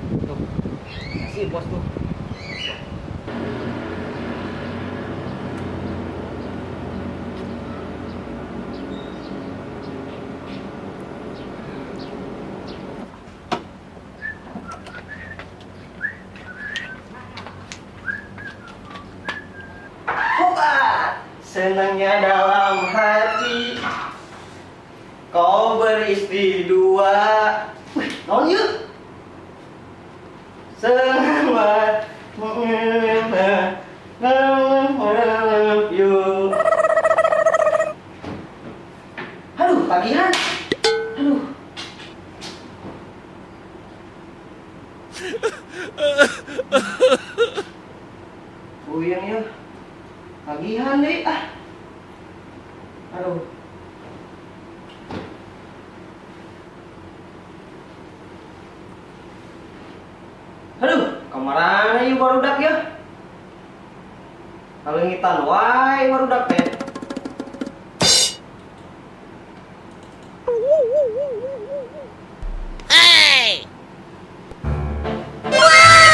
Tuh. Si bos tuh. Senangnya dalam hati kau beristri dua. Wih, naon ieu? Senang you. Aduh, tagihan. Aduh. Puyeng ya. Tagihan deh ah. Aduh. Aduh, kamarana ieu barudak ya? Kaleungitan wae barudak teh. Hey! Wow!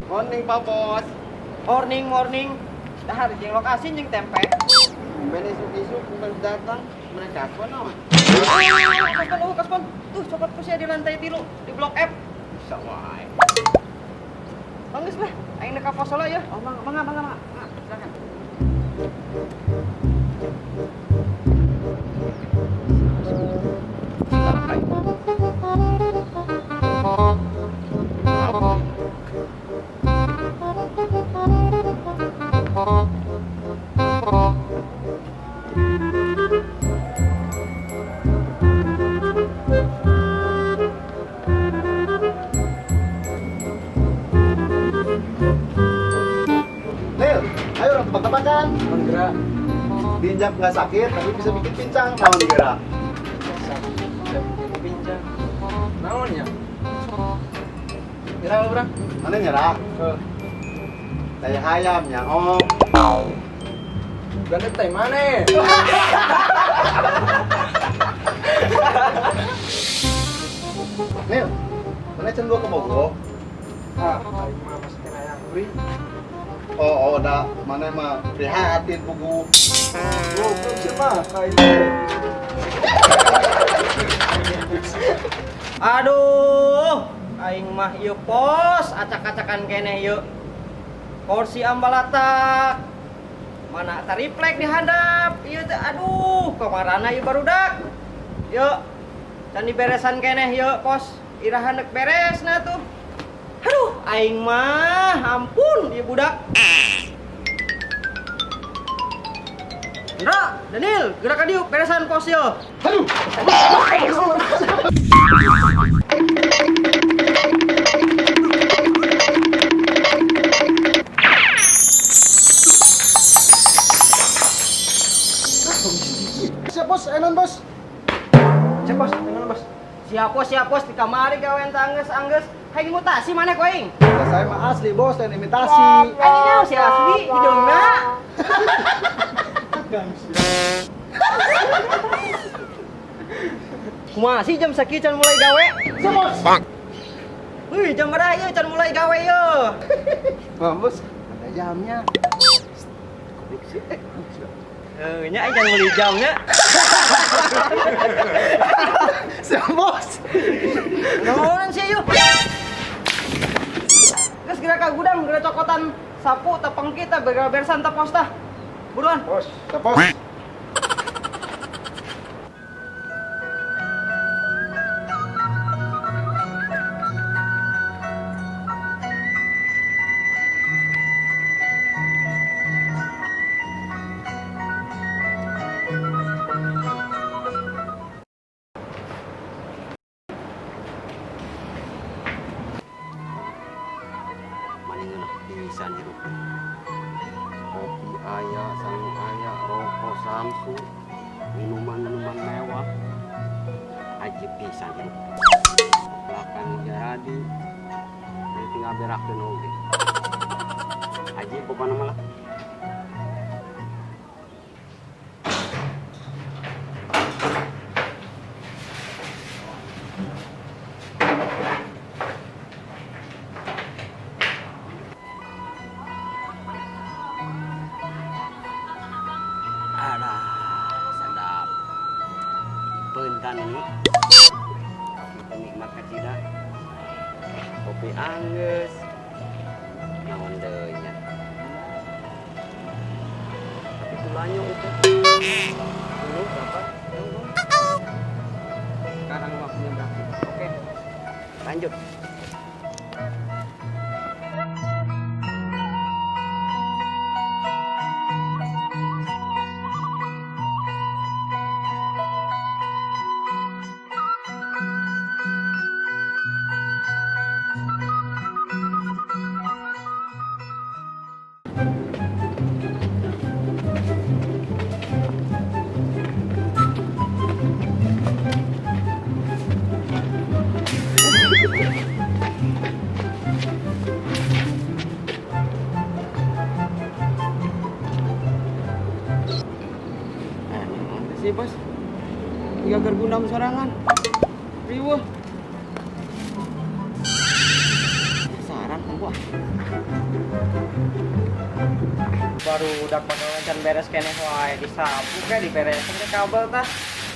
Morning, Pak Bos. Morning, morning. Dahar jeung lokasi jeung tempe. Ben isuk-isuk baru datang, mereka apa naon? Kaspan, oh, kaspan. Tuh, coklat kusia di lantai 3 di blok F. Bisa wae. Bagus lah, aing ka pos heula ya. Oh, mangga, mangga, mangga, mangga. Silakan. Nil, ayo orang tebak-tebakan. Naon gerak? Diinjak nggak sakit, tapi bisa bikin pincang. Naon gerak? Sakit bisa bikin pincang. Naon ya? Nyerah lu, Bang? Mana nyerah? Heeh. Daya hayam ya, om. Gandeng teh mana? Nil, mana can gua ke Bogor? Ah, aing mah masih kena yang beri. Oh, oh, dah. Mana mah prihatin pugu. Goblok sih mah kayak Aduh, aing mah ieu pos acak-acakan keneh ieu. Kursi ambalatak. Mana tariplek di handap. Ieu teh aduh, kamarana ieu barudak. Yuk, can diberesan keneh ieu pos. Irahan dek beresna tuh. Aduh, aing mah ampun ieu budak. Indra, Daniel, gerak diuk beresan pos ieu. Aduh. Siap bos, enon bos. Siap bos, enon bos. Siap bos, siap bos di kamari gawean teh anggeus-anggeus. Hayang mutasi mana ku aing? Ya, saya mah asli bos dan imitasi. Aing nyaho si asli hidungna. Kumaha sih jam sakieu can mulai gawe? Siap bos. Wih, jam berapa ieu can mulai gawe ieu? Wah, bos, ada jamnya. Goblok sih. Heuh, nya aing can meuli jamnya. Siap bos. Naon sih ieu? Geus geura ka gudang, geura cokotan sapu tah pengki tah beresan tah pos tah. Buruan. Bos. Siap bos. Pisan hirup. Kopi aya, sangu aya, rokok, samsu, minuman-minuman mewah. Ajib pisan hirup. Belakang jadi, tinggal berakkeun oge. Ajib pokona mah lah. Alah, sedap. Bentan ini. Kita nikmat kacida. Kopi anggeus. Naon deui nya. Tapi kulanya itu. Dulu berapa? Sekarang waktunya berakhir. Oke. Lanjut. Sih bos, tiga gergundam sorangan, riweuh. Saran kan gua. Baru udah pagawean can beres keneh wae disapu ke dibereskeun ke kabel tah.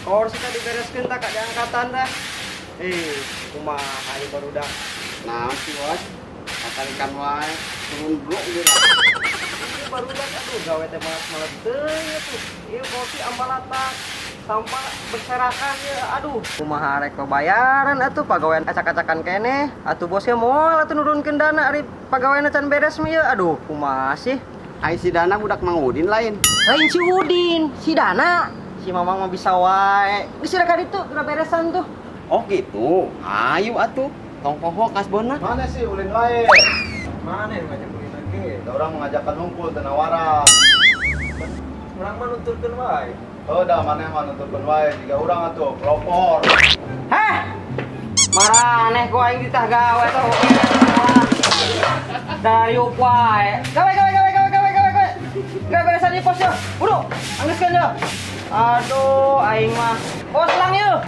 Kursi tah dibereskeun tah ka diangkatan tah. Kumaha ieu barudak. Nah, sih bos, katalikan wae turun blok gitu. Ieu barudak aduh gawe teh malas-males teuing atuh. Ieu kopi ambalatak, sampah berserakan ya aduh. Kumaha rek bayaran atuh pagawean acak-acakan keneh. Atuh bosnya moal atuh nurunkeun dana ari pagawean can beres mah ieu. Aduh, kumaha sih? Ai si Dana budak Mang Udin lain. Lain si Udin, si Dana. Si Mamang mah bisa wae. Geus rek ka ditu geura beresan tuh. Oh gitu. Ayo atuh. Tong poho kasbonna. Mana sih ulin wae? Mana yang ngajak ulin lagi? Da urang mengajakkan ngumpul teu nawara. Urang mah nuturkeun wae. Oh, da maneh mah nuturkeun wae jiga urang atuh pelopor. Heh. Maraneh ku aing ditah gawe tuh. Dari wae. Gawe gawe gawe gawe gawe gawe gawe. Gawe beresan ieu pos yeuh. Buru, anggeuskeun yeuh. Aduh, aing mah. Pos lang yeuh.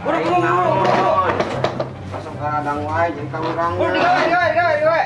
Buru buru buru buru. Masuk ka radang wae jeung ka urang. Buru digawe digawe digawe digawe.